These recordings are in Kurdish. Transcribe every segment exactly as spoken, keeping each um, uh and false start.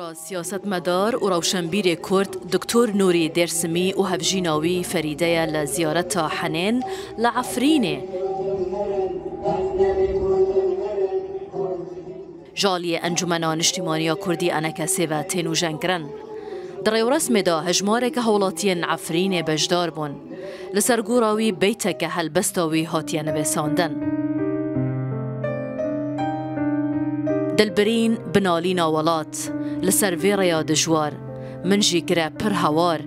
Siyasetmedar û rewşenbîrê Kurd Doktor Nûrî Dêrsimî û hevjîna wî Ferîde ye li ziyareta Henên li Efrînê. Ji aliyê Encûmena Niştîmaniya Kurdî, ENKSê ve tên nûjenkirin. Di rêwresmê de hejmareke hawlatiyên Efrînê beşdar bûn. Li ser gora wî beyteke helbesta wî hatiye nivîsandin. Dilbirîn, binalîna welat, li ser vê rêya dijwar, min jî kire pir hewar.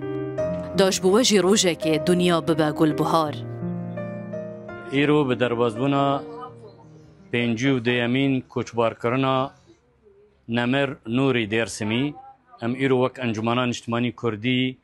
Da ji bo we jî rojekê dinya bibe gulbuhar. Îro bi derbazbûna pêncî û duyemîn koçbarkirina Nemir Nûrî Dêrsimî, em îro wek Encûmena Niştimanî Kurdî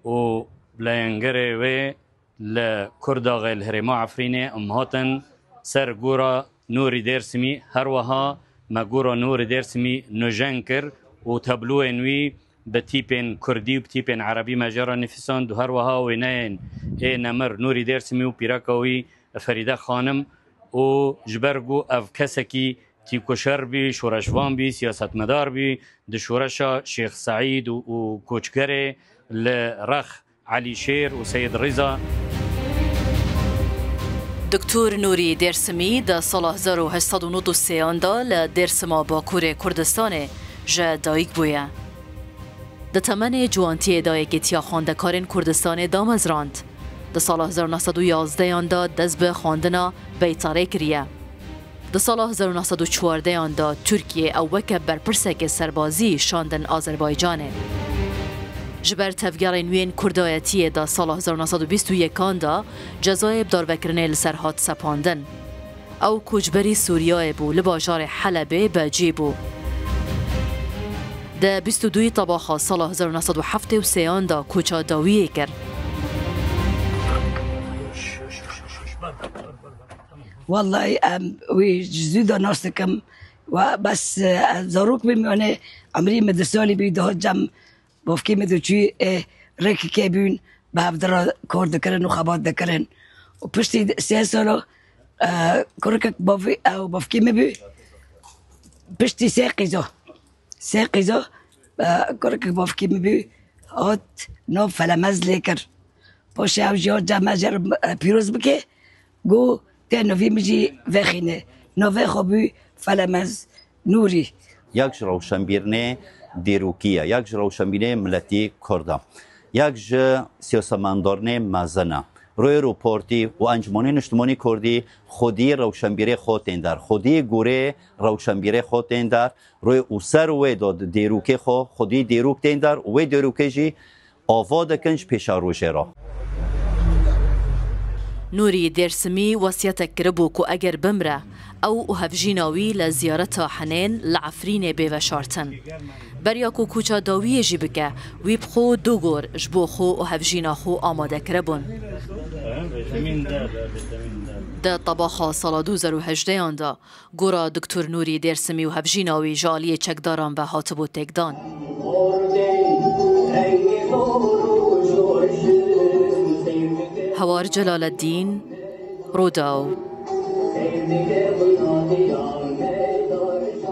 û leyengerê wê li Kurdaxê li herêma Efrînê em hatin ser gora Nûrî Dêrsimî. Her wiha me gora Nûrî Dêrsimî nûjen kir û tabloyên wî bi tîpên kurdî û bi tîpên erebî me jê re nivîsand û her wiha wêneyên ê Nemir Nûrî Dêrsimî û pîreka wî Ferîde Xanim û ji ber ku ev kesekî tîkoşer bî, şoreşvan bî, siyasetmedar bî, di şoreşa Şêx Seîd û, û Koçgerê li rex Elî Şêr û Seyid Rîza. Doktor Nûrî Dêrsimî di sala hezar û heşt sed û nod û sêyan de li Dêrsima Bakurê Kurdistanê ji dayik bûye. Di temenê ciwantiyê de Yekîtiya Xwendekarên Kurdistanê damezrand. Di sala hezar neh sed û yazdeyan de dest bi xwendina beytarê kiriye. Di sala hezar û neh sed û çardeyan de Tirkiye ew weke berpirsekê serbazî şandin Azerbaycanê. Ji ber tevgerên wî yên kurdayetiyê de sala hezar û neh sed û bîst û yekan de cezayê bi darvekirinê li ser hat sepandin. Ew koçberî Sûriyayê bû, li bajarê Helebê becî bû. Di bîst û duyê Tebaxa sala hezar û neh sed û heftê û sêyan de koça dawiyê kir. Wellahî em wî ji zû de nas dikim. We bes, e, zarok bîm, yanê emrî min du salî bî, dihat cem bavkê min diçû, e, rêkekê bûn, bi hev de re kar dikirin û xebat dikirin. Û piştî sê sala, e, kurikek bavê, ew bavkê min bû, piştî sê qîza, sê qîza, e, kurikek bavkê min bû, hat nav Felemez lê kir. Paşê ew jî hat cem me jê re, e, pîroz bike. Got, tê navê min jî vexîne. Navê xwe bû Felemez Nûrî. Yek ji rewşenbîrinê dîrokî ye, yek ji rewşenbîrê miletî Kurd e, yek ji siyasetmedarnê mezin e. Rêro Partî û Encûmenê Niştimanî Kurdî xwedî rewşenbîrê xwe tên der, xwedî gorê rewşenbîrê xwe tên der. Rê û ser wê de di dêrokê xwe xwedî dêrok tên der û wê dêrokê jî ava dikin ji pêşerojê re. Nûrî Dêrsimî wesiyetek kiribû ku eger bimre, ew û hevjîna wî li ziyareta Henên li Efrînê bê veşartin. Beriya ku koça dawiyê jî bike, wî bi xwe du gor ji bo xwe û hevjîna xwe amade kiribûn. Di Tebaxa sala du hezar û hejdeyan de, gora Doktor Nûrî Dêrsimî û hevjîna wî ji aliyê çekdaran ve hatibû têkdan. Hawar Celaleddîn, Rûdaw.